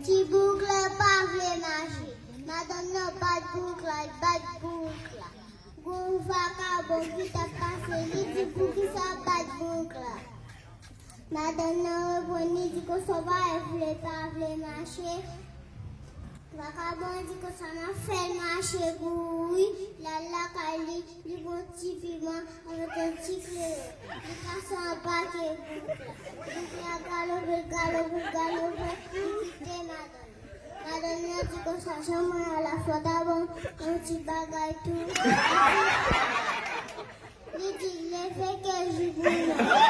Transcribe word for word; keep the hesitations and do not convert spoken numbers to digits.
Ti boug la pa vle mache. Madanm nan bat boug la, l bat boug la. Gon vakabon ki t ap pase, li di, "Poukisa w bat boug la?" Madanm nan reponn, li di konsa, "W pa vle, pa vle mache." Vakabon an di konsa, "M ap fè l mache pou ou wi." L al lakay li, li pran ti piman avèk yon ti klewo. Li pase anba ke boug la. Boug la galope, galope, galope, li kite madanm. Madanm nan di konsa, "Jan mwen an la fò ta ban m yon ti bagay tou." Li di, "Leve ke jip ou non."